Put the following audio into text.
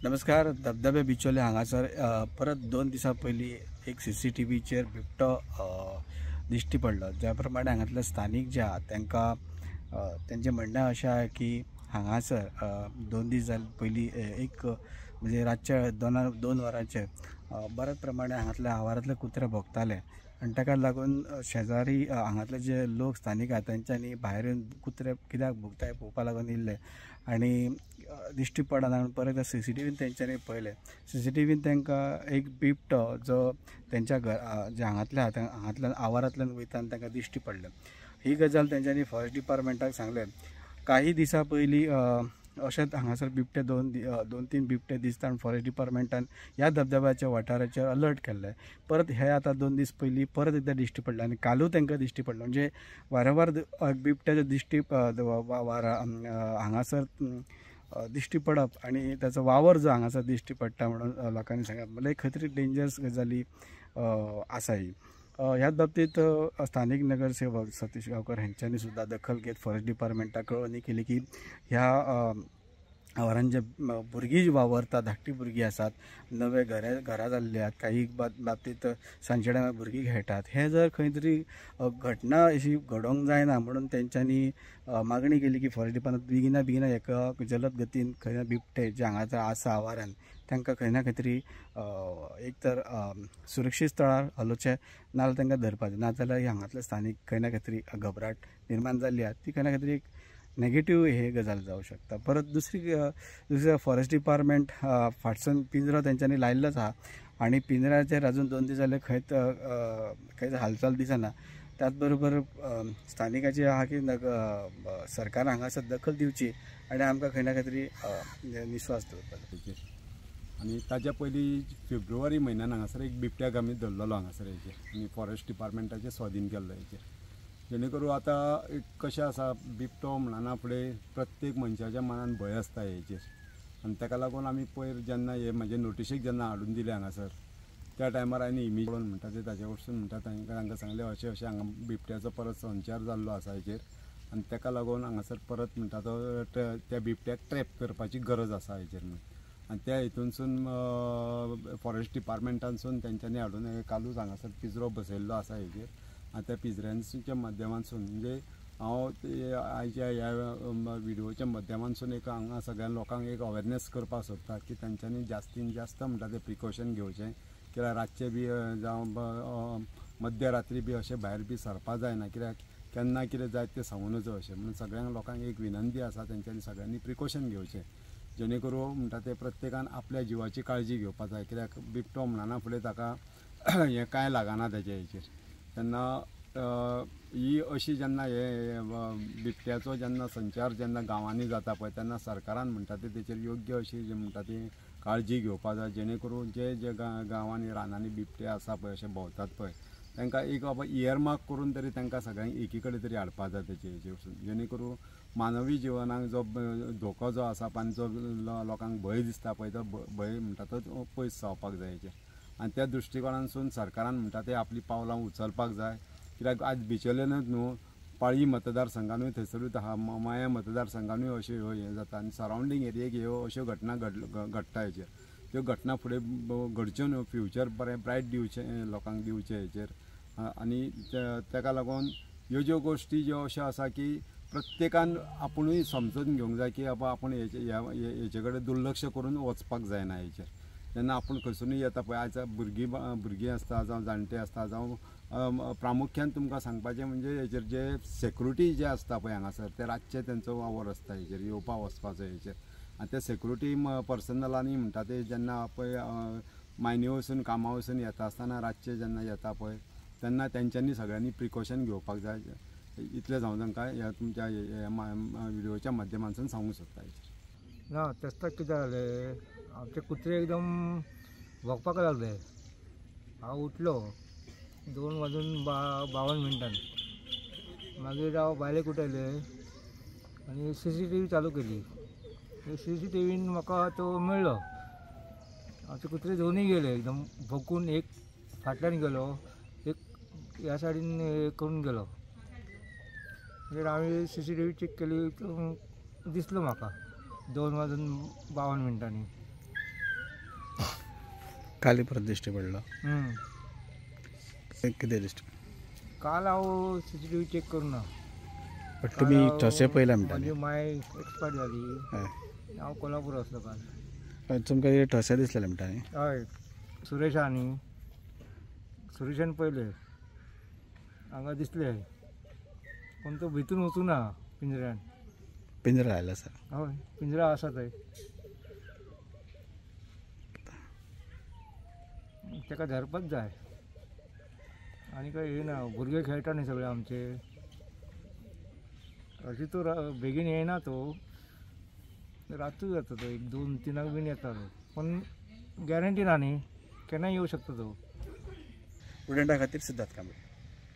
नमस्कार. धबधबे बिचोले हांगासर परत 2 दिसां पयलीं एक CCTVचेर बिबटो दिश्टी पडलो. ज्या प्रमाणे हांगातले स्थानीक जे आहा तांकां तेंचें म्हणणें अशें आहा की हांगासर 2 दीस जाले पयलीं एक म्हणजे रातच्या 2 वरांचेर बऱ्याच प्रमाणे हांगातल्या आवारांतले कुत्रे भोंकताले आनी ताका लागून शेजारी हांगातले जे लोक स्थानीक आहा तेंच्यांनी भायर येवन कुत्रे कित्याक भोंकता पळोवपा लागून येयल्ले आनी दिश्टी पडना म्हणून परत CCTVन तेंच्यांनी पळयलें. CCTVन तांकां एक बिबटो जो तेंच्या घर जे हांगातल्या हांगातल्यान आवारांतल्यान वयता आनी तांकां दिश्टी पडलें. ही गजाल तेंच्यांनी फॉरेस्ट डिपार्टमेंटाक सांगलें. काही दिसां पयलीं अशेंच हांगासर बिबटे 2-3 बिबटे दिसता आनी फॉरेस्ट डिपार्टमेंटान ह्या धबधब्याच्या वाठाराचेर अलर्ट केल्लें. परत हे आतां 2 दीस पयलीं परत एकदां दिश्टी पडलें आनी कालूय तांकां दिश्टी पडलें. म्हणजे वारंवार बिबट्याचे दिश्टी हांगासर दिश्टी पडप आनी ताचो वावर जो हांगासर दिश्टी पडटा म्हणून लोकांनी सांगप म्हणल्यार खंय तरी डेंजरस गजाली आसा ही. ह्याच बाबतींत स्थानीक नगरसेवक सतीश गांवकर हेंच्यांनी सुद्दां दखल घेत फॉरेस्ट डिपार्टमेंटाक कळोवणी केली की ह्या आवारान जे भुरगीं वावरतात, धाकटी भुरगीं आसात, नवे घरां जाल्ली आहात, काही बाबतींत सांजच्या टायमार भुरगीं खेळटात, हें जर खंय तरी घटना अशी घडोवंक जायना म्हणून तेंच्यांनी मागणी केली की फॉरेस्ट डिपार्टमेंट बेगिना बेगिना हेका जलद गतीन खंय बिबटे जे हांगासर आसा आवारान तांकां खंय ना खंय तरी एक तर सुरक्षीत स्थळार हलोवचें नाजाल्यार तांकां धरपाचें, नाजाल्यार हांगातले स्थानीक खंय ना खंय तरी घबराट निर्माण जाल्ली आहा ती खंय ना खंय तरी एक नेगेटीव हे गजाल जावं शकता. परत दुसरी फॉरेस्ट डिपार्टमेंट फाटसून पिंजरो तेंच्यांनी लायिल्लोच आहा आनी पिंजऱ्याचेर अजून 2 दीस जाले खंयच खंयच हालचाल दिसना. त्याच बरोबर स्थानिकाची आहा की सरकार हांगासर दखल दिवची आनी आमकां खंय ना खंय तरी निस्वास दवरपाचो. आनी ताच्या पयलीं फेब्रुवारी म्हयन्यान हांगासर एक बिबट्याक आमी धरलेलो हांगासर हेचेर आनी फॉरेस्ट डिपार्टमेंटाचे स्वाधीन केल्लो हेचेर. जेणे करून आतां एक कशें आसा, बिबटो म्हणना फुडें प्रत्येक मनशाच्या मनान भंय आसता हेचेर आनी ताका लागून आमी पयर जेन्ना हे म्हजे नोटिशीक जेन्ना हाडून दिले हांगासर त्या टायमार हांवें इमेज पळोवन म्हणटा ते ताचे वटसून म्हणटा तांकां तांकां सांगलें अशें अशें हांगा बिबट्याचो परत संचार जाल्लो आसा हेचेर आनी ताका लागून हांगासर परत म्हणटा तो त्या बिबट्याक ट्रॅप करपाची गरज आसा हेचेर म्हणून. आनी त्या हितूनसून फॉरेस्ट डिपार्टमेंटानसून तेंच्यांनी हाडून कालूच हांगासर पिंजरो बसयल्लो आसा हेचेर आनी त्या पिंजऱ्यांच्या माध्यमांतसून म्हणजे हांव आयच्या ह्या व्हिडिओच्या माध्यमांतसून एक हांगा सगळ्या लोकांक एक अवेरनेस करपाक सोदता की तेंच्यांनी जास्तीन जास्त म्हणटा तें प्रिकॉशन घेवचें, कित्याक रातचें बी जावं मध्यरात्री बी अशें भायर बी सरपाक जायना, कित्याक केन्ना कितें जायत तें सांगू नजो अशें म्हणून सगळ्यांक लोकांक एक विनंती आसा तेंच्यांनी सगळ्यांनी प्रिकॉशन घेवचें, जेणे करून म्हणटा तें प्रत्येकान आपल्या जिवाची काळजी घेवपाक जाय. कित्याक बिबटो म्हणना फुडें ताका हें कांय लागना तेजे हेचेर. तेन्ना ही अशी जेन्ना हे बिबट्याचो जेन्ना संचार जेन्ना गांवांनी जाता पळय तेन्ना सरकारान म्हणटा ते तेचेर योग्य अशी जी म्हणटा ती काळजी घेवपाक जाय, जेणे करून जे जे गांवांनी रानांनी बिबटे आसा पळय अशे भोंवतात पळय तांकां एक बाबा इयरमार्क करून तरी तांकां सगळ्यांक एकी कडेन तरी हाडपाक जाय तेचे हेचेर वचून, जेणे करून मानवी जिवनाक जो धोको जो आसा आनी जो लोकांक भंय दिसता पळय तो भंय म्हणटा तो पयस जावपाक जाय हेचेर. आनी त्या दृश्टिकोणांतसून सरकारान म्हणटा ते आपलीं पावलां उचलपाक जाय, कित्याक आज बिचोलेनूच न्हू पाळी मतदारसंघानूय थंयसरूच आहा, माया मतदारसंघानूय अश्यो ह्यो हें जाता आनी सरावंडींग एरियेक ह्यो अश्यो घटना घडटा हेचेर. त्यो घटना फुडें घडच्यो न्हू, फ्युचर बरें ब्रायट दिवचें लोकांक दिवचें हेचेर. आनी ताका लागून ह्यो ज्यो गोश्टी ज्यो अश्यो आसा की प्रत्येकान आपुणूय समजून घेवंक जाय की बाबा आपूण हेचे कडेन दुर्लक्ष करून वचपाक जायना हेचेर. जेन्ना आपूण खंयसरूय येता पळय आयज भुरगीं आसता जावं जाणटे आसता जावं प्रामुख्यान तुमकां सांगपाचें म्हणजे हेचेर जे सेक्युरिटी जे आसता पळय हांगासर ते रातचे तेंचो वावर आसता हेचेर येवपा वचपाचो हेचेर. आनी त्या सेक्युरिटी पर्सनलांनी म्हणटा ते जेन्ना पळय मायनी वचून कामा वचून येता आसतना रातचे जेन्ना येता पळय तेन्ना तेंच्यांनी सगळ्यांनी प्रिकॉशन घेवपाक जाय. इतलें हांव तांकां ह्या तुमच्या व्हिडिओच्या माध्यमांतसून सांगूंक सोदता हेचेर. ना तेस्ताक कितें जालें, आमचे कुत्रे एकदम भोंकपाक लागले. हांव उठलो 2:52. मागीर हांव बायलेक उठयलें आनी CCTV चालू केली. CCTVन म्हाका तो मेळ्ळो. आमचे कुत्रे दोनूय गेले एकदम भोंकून, एक फाटल्यान गेलो, एक ह्या सायडीन करून गेलो. मागीर हांवें CCTV check केली, दिसलो म्हाका 2:52. काल परत दिश्टी पडलो? कितें दिश्टी? काल हांव CCTV check करूं ना. बट तुमी ठोसे पयले म्हणटा? म्हजी माय एक्सपायर जाली, हांव कोल्हापूर आसलो काल. तुमकां कितें ठोसे दिसलेले म्हणटा न्ही? हय, सुरेशा न्ही, सुरेशान पयले हांगा दिसले, पूण तो भितून वचूना पिंजऱ्यान. पिंजरा लायला आसा? हय, पिंजरा आसा थंय. ताका धरपाक जाय आनी काय येना. भुरगे खेळटा न्ही सगळे आमचे, अशी तो बेगीन येना, तो रातूय जाता, तो 1 2 3 बीन येता तो, पण गॅरंटी ना न्ही, केन्नाय येवं शकता तो. स्टुडंटा खातीर सिद्धार्थ कांबळे.